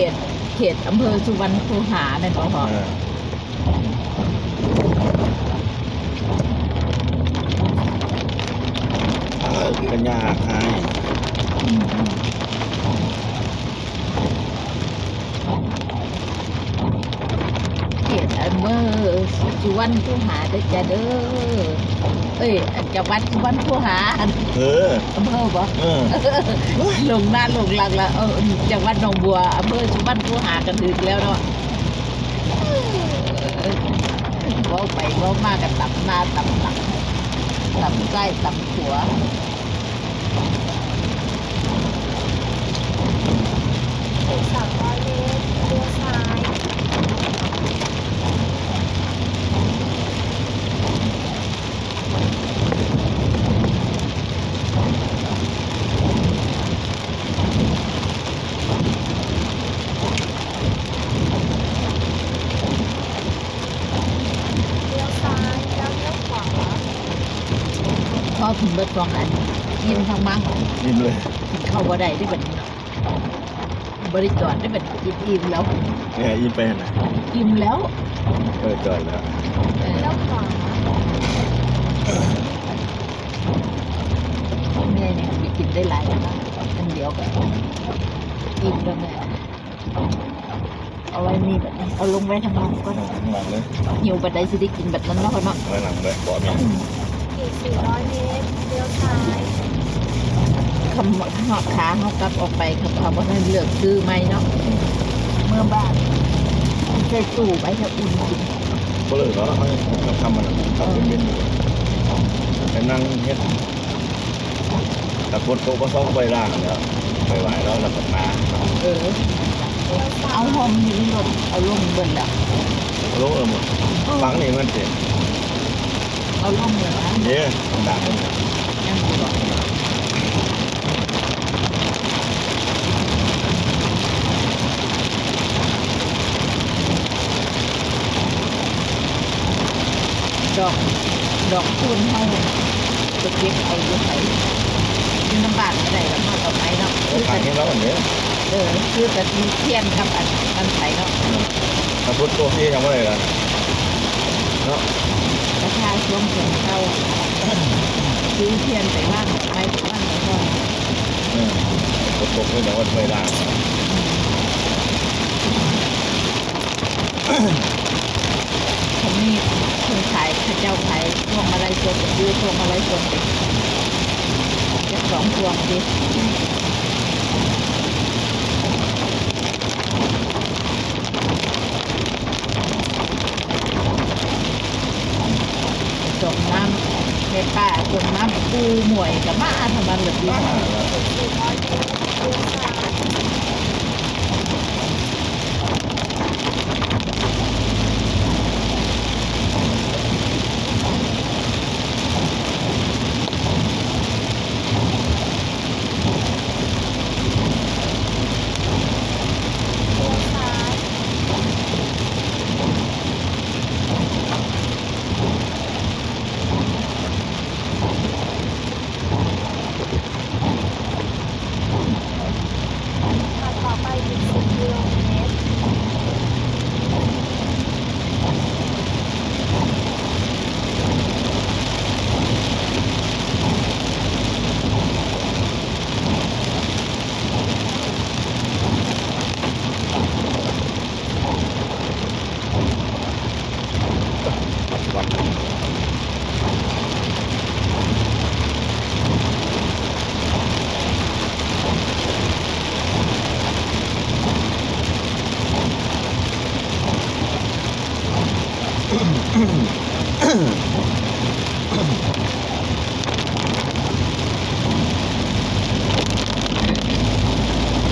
ດ ເຂດອຳເພີສຸວັນຄູຫາແມ່ນບໍ່ພໍ່? ເອີ ເອີ ກັນຍາອາກຫາຍ ອືມໆ ເຂດອຳເພີສຸວັນຄູຫາເດີຈ້າເດີ. ເອີຍ ຈັງຫວັດສຸວັນຄູຫາ ເອີ ອຳເພີບໍ່? ເອີ ຫຼົງນາຫຼົງຫຼັງລະ ເອີ ຈັງຫວັດໜອງບົວ ອຳເພີສຸວັນຄູຫາ ກະຖືກແລ້ວເນາະ. ເອີ ເວົ້າໄປເວົ້າມາກະຕຳໜ້າຕຳຫຼັງ ຕຳຊ້າຍຕຳຂວາ. ອີກສາມຮ້ອຍເມດ ລ້ຽວຊ້າຍ. ລ້ຽວຊ້າຍ ແລ້ວລ້ຽວຂວາ. ພໍກິນເບິດສອງອັນ ອີ່ມທັງມັ້ງ ອີ່ມເລີຍ ກິນເຂົ້າບໍ່ໄດ້ເດ້ບັດນີ້ເນາະ. ບໍ່ໄດ້ຈອດໄດ້ບັດນີ້ ອີ່ມແລ້ວ ເອີ ອີ່ມໄປຫັ້ນນະ ອີ່ມແລ້ວ ເອີ ຈອດແລ້ວ ເອີ ແລ້ວຂວາ ແມ່ນີ້ໄປກິນໄດ້ຫຼາຍແລ້ວນະ ອັນດຽວກະອີ່ມແລ້ວແມ່. ເອົາໄວ້ນີ້ບັດນີ້ ເອົາລົງໄວ້ທາງຫຼັງກ່ອນ ເອົາຂ້າງຫຼັງເລີຍ ຫິວບັດໃດຊິໄດ້ກິນບັດນັ້ນເນາະ ເນາະ ໄວ້ຫຼັງໄວ້ເບາະນີ້ ອີກສີ່ຮ້ອຍເມດ ລ້ຽວຊ້າຍ. ຄຳຮອດຄາເຮົາກັບອອກໄປ ເຂົາ ເຂົາບໍ່ທັນເລືອກຊື້ໃໝ່ເນາະ ອືມ ເມືອບ້ານ ໃສ່ຕູ້ໄວ້ຖ້າອຸ່ນກິນ ບໍ່ເລີກເນາະ ເຮົາ ເຮົາທຳມັນ ເອີ ເປັນເປັນຢູ່ ໄປນັ່ງເຮັດ. ຖ້າຝົນຕົກມາເຊົາກະໄປລ້າງແລ້ວ ໄປໄຫວ້ລາວ ແລ້ວກະມາ ເອີ ເອົາຮົ່ມຢູ່ໃນລົດ ເອົາລົງເບິດແລ້ວ ເອົາລົງເອົາໝົດ ເອີ ຝັງນີ້ມັນເປັນ ເອົາລົງແລ້ວນະ ເດ້ ຕ່າງ ຍັງຢູ່ບໍ່? ດອກ ດອກຄູນເຮົາໄປເກັບເອົາຢູ່ໃສ? ຢູ່ນຳບ້ານກະໄດ້ລະເນາະ ດອກໄມ້ເນາະ ເອີ ຄືກັນ ເອີ ຄືກັນທຽນກັບອັນນັ້ນໄປເນາະ ເອີ ຖ້າພຸດໂຕຊີຍັງບໍ່ໄດ້ລະເນາະ ປະຊາຊົນເພິ່ນເຊົາ ຊື້ທຽນໄປວາງ ດອກໄມ້ໄປວາງ ເອີ ຝົນຕົກນີ້ແບບວ່າໄປລ້າງ ຄັນນີ້ເພິ່ນຂາຍ ເຂົາເຈົ້າຂາຍພວງມາໄລສົດ ກະຊື້ພວງມາໄລສົດໄປຈັກສອງພວງຕິ ສົ່ງນ້ຳ ແມ່ປ້າສົ່ງນ້ຳ ປູ່ໝວຍກະມາທຳນັ້ນລະຕິ.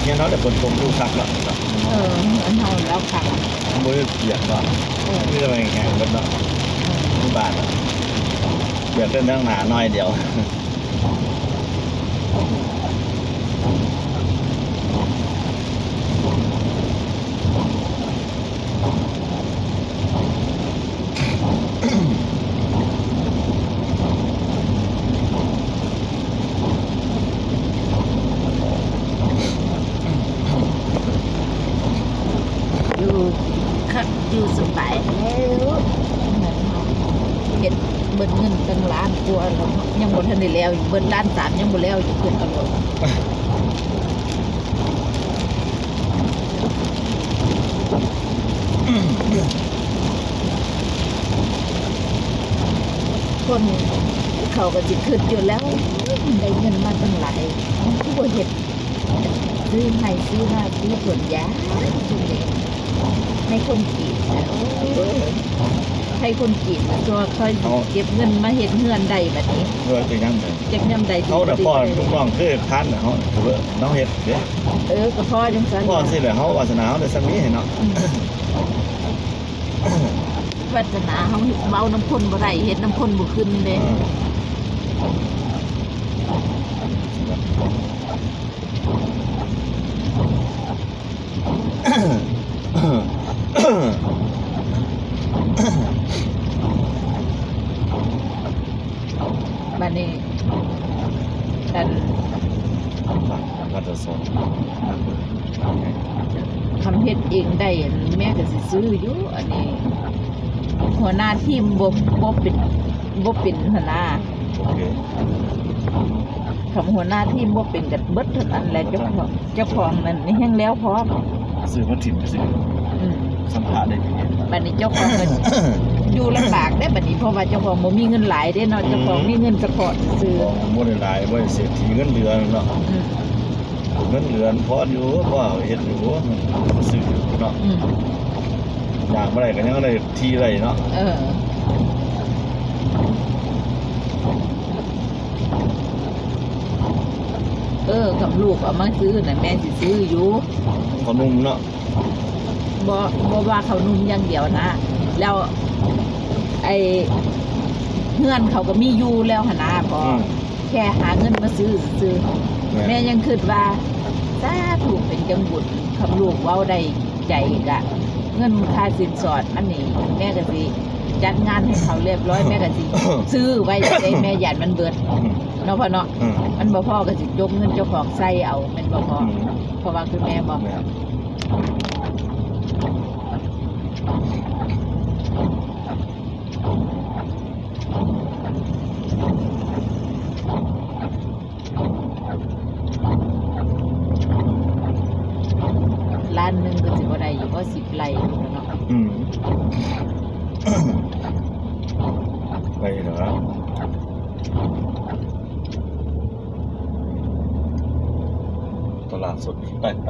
ເຮືອນເຮົາແຫຼະ ຝົນຕົກຢູ່ຄັກເນາະ ເອີ ເຮືອນເຮົາລາວຄັກ ມັນບໍ່ໄດ້ປຽກເນາະ ເອີ ມີແຕ່ແຫ້ງໆເບິດເນາະ ເອີ ຢູ່ບ້ານ ປຽກແຕ່ທາງໜ້າໜ້ອຍດຽວ. ເ ຢູ່ສະບາຍແລ້ວ ເຮັດເບິດເງິນຕັ້ງລ້ານກວ່າແລ້ວ ຍັງບໍ່ທັນໄດ້ແລ້ວຢູ່ ເບິດລ້ານສາມ ຍັງບໍ່ແລ້ວຢູ່ ເພິ່ນກໍລົດ ຄົນເຂົາກໍຊິຄິດຢູ່ແລ້ວ ໄດ້ເງິນມາຕັ້ງຫຼາຍ ເອົ້າ ຄືບໍ່ເຮັດ ຊື້ໄຮ່ຊື້ນາ ຊື້ສວນຢາງ ໃຫ້ຄົນຈີນນະ ໂອ້ຍ ໃຫ້ຄົນຈີນນະ ຕົວະຂ້ອຍຊິເກັບເງິນມາເຮັດເຮືອນໄດ້ບັດນີ້ ເອີ ຈັ່ງນັ້ນແຫຼະ ຈັກຍາມໃດເຮົານະ ພໍ່ລູກນ້ອງຄືຄັນນະ ເຮົານະ ເອີ ເຮົາເຮັດເດ້ ເອີ ກໍພໍຈັ່ງຊັ້ນ ພໍຊີ້ແຫຼະ ເຮົາວາສະໜາເຮົາໄດ້ສ່ຳນີ້ເນາະ ອືມ ວາສະໜາເຮົາເວົ້ານຳຄົນບໍ່ໄດ້ ເຮັດນຳຄົນບໍ່ຂຶ້ນເດ້ ເອີ. ບັດນີ້ ອັນ ຄຳເຮັດເອງໄດ້ ອັນ ແມ່ກໍຊິຊື້ຢູ່ ອັນນີ້ ຫົວໜ້າທີມບໍ່ ບໍ່ເປັນ ບໍ່ເປັນຫັ້ນນາ ໂອເຄ ຄັນຫົວໜ້າທີມບໍ່ເປັນກໍເບິດເທົ່ານັ້ນແຫຼະ ເຈົ້າຂອງ ເຈົ້າຂອງນັ້ນແຮ່ງແລ້ວພ້ອມ ຊື້ມາຖິ້ມຊື່ໆ ອືມ ສຳພາໄດ້ໄປເຮັດ ບັດນີ້ເຈົ້າຂອງກໍຢູ່ລຳບາກເດ້ບັດນີ້ ເພາະວ່າເຈົ້າຂອງບໍ່ມີເງິນຫຼາຍເດ້ເນາະ ອືມ ເຈົ້າຂອງມີເງິນສະເພາະຊື່ໆ ບໍ່ໄດ້ຫຼາຍ ບໍ່ໄດ້ເສດຖີເງິນເດືອນເນາະ ອືມ ເງິນເດືອນພໍຢູ່ ພໍເຮັດຢູ່ ຊື້ເນາະ ອືມ ຢາກບໍ່ໄດ້ກໍຍັງໄດ້ ທີ່ໄດ້ເນາະ ເອີ ເອີ ຄັນລູກເອົາມາຊື້ນະ ແມ່ຊິຊື້ຢູ່ ເຂົ້າໜຸ່ມເນາະ ບໍ່ ບໍ່ວ່າເຂົ້າໜຸ່ມຢ່າງດຽວນະ ແລ້ວ ໄອ້ ເຮືອນເຂົາກໍມີຢູ່ແລ້ວຫັ້ນນະ ພໍ ອືມ ແຄ່ຫາເງິນມາຊື້ຊື່ໆ ແມ່ນ ແມ່ຍັງຄິດວ່າ ສາທຸ ເປັນຈັ່ງບຸນ ຄັນລູກເວົ້າໄດ້ ໃຈກະເງິນຄ່າສິນສອດມັນນີ້ ແມ່ກໍຊິຈັດງານໃຫ້ເຂົາລຽບຮ້ອຍ ແມ່ກໍຊິຊື້ໄວ້ເດ້ ແມ່ຢ້ານມັນເບິດ ອືມ ເນາະພໍ່ເນາະ ອືມ ມັນບໍ່ພໍກໍຊິຈົກເງິນເຈົ້າຂອງໃຊ້ເອົາ ແມ່ນບໍ່ພໍ່ ອືມ ພໍ່ວ່າຄືແມ່ບໍ່ ແມ່ນ ລ້ານໜຶ່ງກໍຊິບໍ່ໄດ້ຢູ່ບໍ່ ສິບໄຮ່ພຸ້ນເນາະ ອືມ ໄດ້ແລ້ວ ຕະຫຼາດສົດ ໄປ ໄປ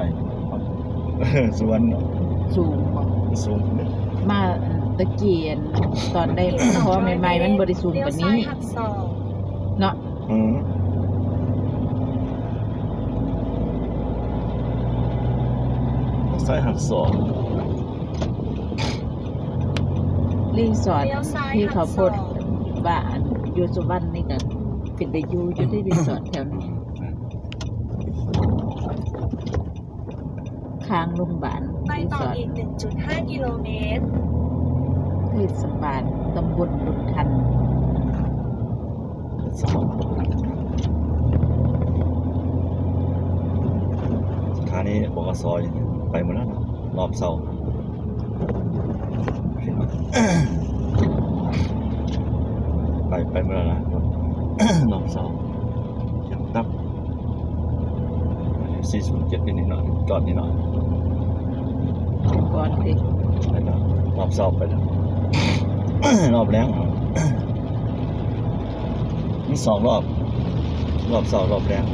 ສວນເນາະ ສູງບໍ່ ສູງເດ້ ມາ ອັນ ຕະກີ້ ອັນ ຕອນໄດ້ພໍໃໝ່ໆ ມັນບໍ່ໄດ້ສູງປານນີ້ ເນາະ ອືມ ຊ້າຍຫັກສອກ ຣີສອດທີ່ເຂົາໂພສວ່າ ອັນ ຢູ່ສຸວັນນີ້ກໍເປັນຕາຢູ່ຢູ່ເດ້ ຣີສອດແຖວນີ້ ຂ້າງໂຮງບານ ໄປຕໍ່ອີກໜຶ່ງຈຸດຫ້າກິໂລເມດ ເທດສະບານຕຳບົນບຸນທັນ ສະຖານີ ບກສ ໄປໝົດແລ້ວເນາະ ຮອບເຊົ້າ ໄປ ໄປໝົດແລ້ວນະ ຮອບເຊົ້າ ຍັງຕັບ ສີ່ສູນເຈັດ ນີ້ເນາະ ຈອດນີ້ເນາະ ກ່ອນຕິ ໄປແລ້ວ ຮອບເຊົ້າໄປແລ້ວ ຮອບແລງ ມີສອງຮອບ ຮອບເຊົ້າ ຮອບແລງ.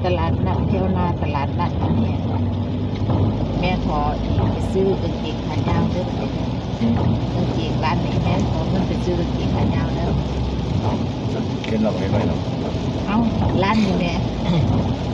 ຕະຫຼາດນັດແຖວໜ້າຕະຫຼາດນັດອັນນີ້ ແມ່ຂໍອີກໄປຊື້ກາງເກງຂາຍາວເດີ ອືມ ກາງເກງຮ້ານນີ້ ແມ່ຂໍເງິນໄປຊື້ກາງເກງຂາຍາວເດີ ເຫັນແລ້ວ ເຫັນໄວ້ແລ້ວ ເອົ້າ ຮ້ານນີ້ແມ່.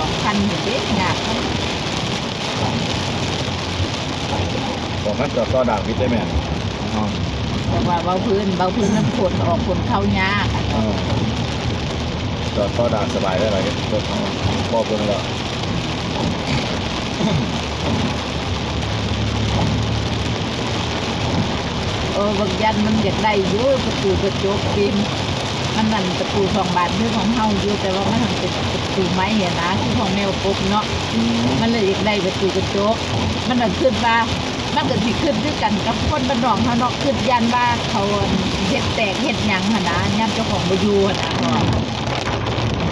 ສອງຄັນນີ້ເດ້ຍາກ. ສອງຄັນຈອດຕໍ່ດ່າງຜິດໄດ້ແມ່ນ. ອໍ ແຕ່ວ່າເວົ້າພື້ນ ເວົ້າພື້ນມັນຂົນອອກຂົນເຂົ້າຍາກ. ອໍ ຈອດຕໍ່ດ່າງສະບາຍໄດ້ຫຼາຍ ລົດເຮົາບໍ່ເບິ່ງແລ້ວ. ເອີ ບັກຢັນມັນຢາກໄດ້ຢູ່ປະຕູກະຈົກຕິ ມັນນັ້ນປະຕູສອງບານຄືຂອງເຮົາຢູ່ ແຕ່ວ່າມັນຫັ້ນເປັນປະຕູໄມ້ຫັ້ນນະ ຄືຂອງແມວກົກເນາະ. ອືມ ມັນເລີຍຢາກໄດ້ປະຕູກະຈົກ ມັນກໍຄິດວ່າ ມັນກໍຊິຄິດຄືກັນກັບຄົນບ້ານນອກເຮົາເນາະ ຄິດຢ້ານວ່າເຂົາເຮັດແຕກເຮັດຫຍັງຫັ້ນນະ ຍາມເຈົ້າຂອງບໍ່ຢູ່ຫັ້ນນະ. ອືມ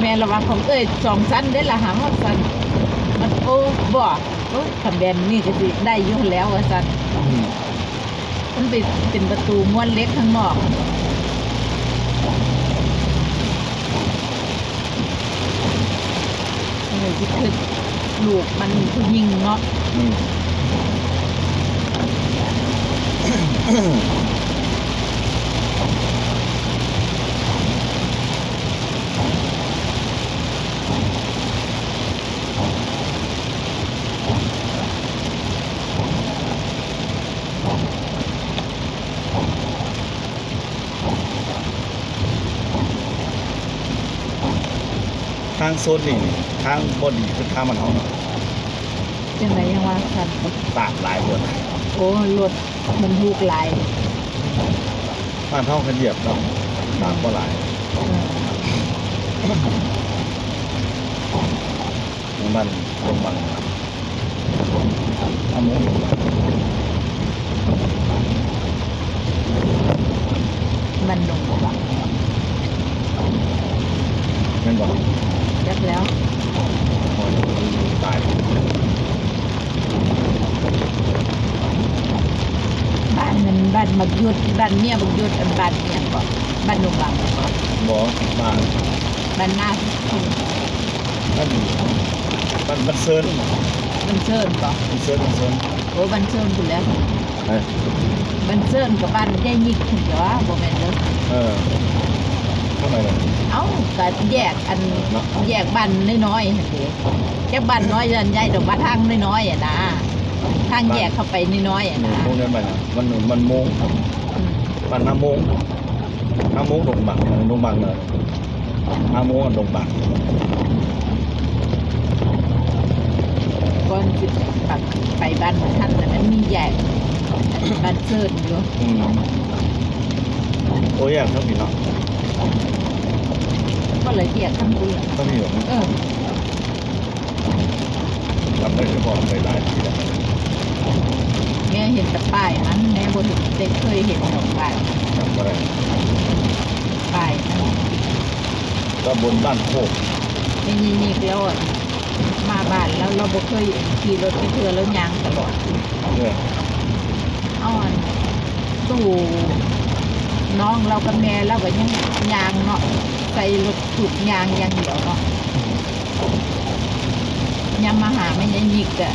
ແມ່ນລະວ່າຂອງເອື້ອຍສອງຊັ້ນເດ້ລະຫາວ່າຊັ້ນ ມັນ ໂອ້ ບໍ່ ໂອ້ຍ ຄັນແບບນີ້ກໍຊິໄດ້ຢູ່ຫັ້ນແລ້ວວ່າຊັ້ນ. ອືມ ມັນເປັນ ເປັນປະຕູມ້ວນເຫຼັກຂ້າງນອກ. ເອີ ຊິຄິດລູກມັນຜູ້ຍິງເນາະ. ອືມ ທາງໂຊນນີ້ ທາງບໍ່ດີຄືທາງບ້ານເຮົາເນາະ. ຈັ່ງໃດຍັງວ່າຊັ້ນ? ຕາດຫຼາຍໂພດ. ໂອ້ ລົດບັນທຸກຫຼາຍ. ບ້ານເຮົາກໍຢຽບເນາະ ຕາດບໍ່ຫຼາຍ. ເອີ ບ້ານດົງບັງ ອາໂມ ບ້ານດົງບັງ ແມ່ນບໍ່? ຈັກແລ້ວ ຕາຍ ບ້ານນັ້ນ ບ້ານບັກຢຸດ ບ້ານເມຍບັກຢຸດ ອັນ ບ້ານອີ່ຫຍັງເກາະ? ບ້ານດົງບັງແມ່ນບໍ່? ບໍ່ ບ້ານ ບ້ານນາ ບ້ານ ບ້ານ ບ້ານເຊີນ ບ້ານເຊີນບໍ່? ບ້ານເຊີນ ບ້ານເຊີນ ໂອ້ ບ້ານເຊີນພຸ້ນແຫຼະ. ເອີ ບ້ານເຊີນກັບບ້ານຍາຍຍິກພຸ້ນຕົວະ ບໍ່ແມ່ນເດີ. ເອີ ທາງໃດລະ? ເອົ້າ ກະແຍກອັນ ເນາະ ແຍກບ້ານນ້ອຍໆຫັ້ນເດ ຈັກບ້ານນ້ອຍບ້ານໃຫຍ່ດອກ ບ້ານທາງນ້ອຍໆຫັ້ນນາ ທາງແຍກເຂົ້າໄປນ້ອຍໆຫັ້ນນາ. ໂຮງຮຽນບ້ານຫຍັງ? ບ້ານ ບ້ານໂມງ ອືມ ບ້ານນາໂມງ. ນາໂມງດົງບັງ ດົງບັງເນາະ ນາໂມງດົງບັງ. ກ່ອນຊິໄປບ້ານບໍ່ທັນນະ ມັນມີແຍກ ອັນ ບ້ານເຊີນຢູ່. ອືມ ໂອ້ ແຍກທາງນີ້ເນາະ ຄົນລະແຍກທາງພຸ້ນລະ ທາງນີ້ບໍ່? ເອີ. ຈຳໄດ້ ເພາະໄປຫຼາຍປີແລ້ວ ແມ່ເຫັນແຕ່ປ້າຍມັນ ແມ່ບໍ່ເຫັນ ແຕ່ເຄີຍເຫັນດອກປ້າຍ ຈຳບໍ່ໄດ້ ປ້າຍມັນ ຕຳບົນບ້ານໂຄກ. ແມ່ຍິງນີ້ລາວມາບ້ານລາວ ລາວບໍ່ເຄີຍຂີ່ລົດຈັກເທື່ອ ລາວຍ່າງຕະຫຼອດ. ເອີ ເອົາອັນ ຕູ້ນ້ອງລາວກັບແມ່ລາວກໍຍັງຍ່າງເນາະ ໃສ່ລົດ ສູບຍ່າງຢ່າງດຽວເນາະ. ຍາມມາຫາແມ່ຍາຍຍິກກະ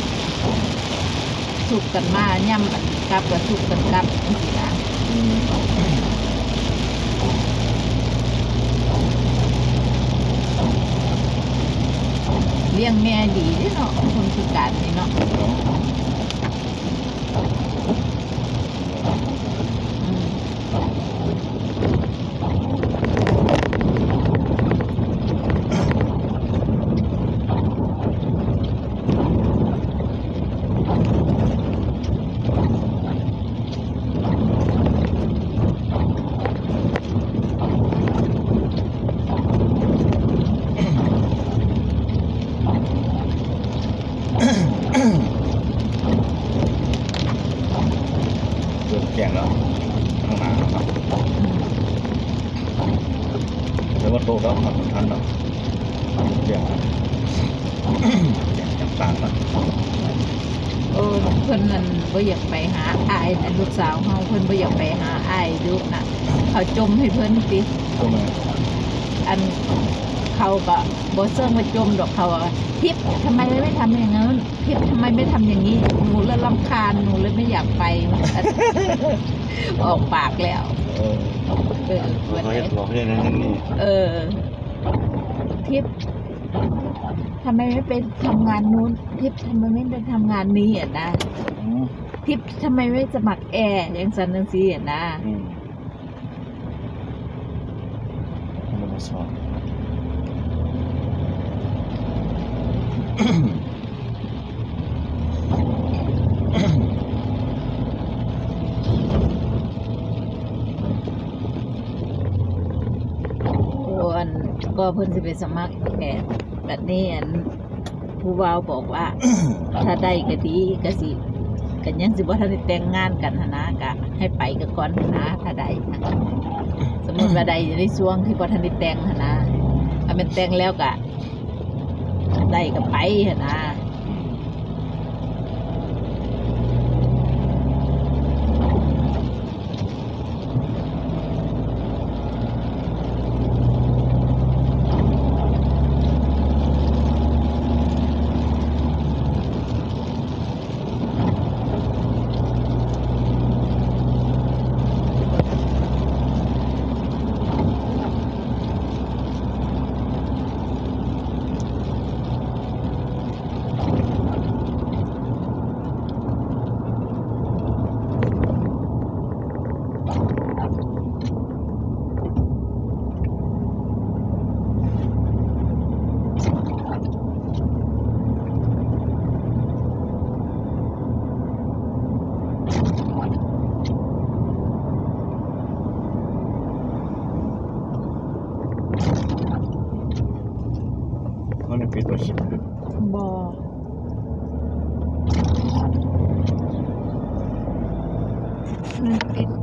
ສຸກກັນມາ ຍາມກັບກະສຸກກັນກັບ ຈັ່ງຊີ້ນະ. ອືມ ລ້ຽງແມ່ດີເດ້ເນາະ ຄົນພິການນີ້ເນາະ. ອືມ ເລີ່ມແຈ້ງແລ້ວ ຂ້າງໜ້າເນາະ ແຕ່ວ່າໂຕກໍຮອດບໍ່ທັນດອກ ແຈ້ງ ແຈ້ງຕ່າງໆນະ. ເອີ ເພິ່ນນັ້ນບໍ່ຢາກໄປຫາອ້າຍນະ ລູກສາວເຮົາ ເພິ່ນບໍ່ຢາກໄປຫາອ້າຍດຸນະ ເຂົາຈົ່ມໃຫ້ເພິ່ນຕິ. ຈົມຫຍັງ? ອັນ ເຂົາກໍບໍ່ເຊີງວ່າຈົ່ມດອກ ເຂົາວ່າ ທິບ ທຳໄມແມ່ໄມ່ທຳຢ່າງນັ້ນ? ທິບ ທຳໄມແມ່ທຳຢ່າງນີ້? ໜູເລີ່ມລຳຄານ ໜູເລີ່ມໄມ່ຢາກໄປ ອອກປາກແລ້ວ. ເອີ ເອີ ເຂົາເຮັດ ເຂົາເຮັດອັນນັ້ນນີ້ ເອີ ທິບ ทำไมไม่ไปทำงานนู้น ทิพย์ทำไมไม่ไปทำงานนี้อะนะ อืม ทิพย์ทำไมไม่สมัครแอร์ จั่งซั้นจั่งซี้อะนะ อืม โอ้ อัน ก็เพิ่นสิไปสมัครแอ บัดนี้ อัน ผู้บ่าวบอกว่า ถ้าได้ก็ดี ก็สิ ก็ยังสิบ่ทันได้แต่งงานกันหั้นนะ ก็ให้ไปก็ก่อนหั้นนะ ถ้าได้นะ สมมุติว่าได้ในช่วงที่บ่ทันได้แต่งหั้นนะ ถ้าแม่นแต่งแล้วก็ ได้ก็ไปหั้นนะ ມັນໄດ້ປິດບໍ່? ບໍ່ ມັນປິດ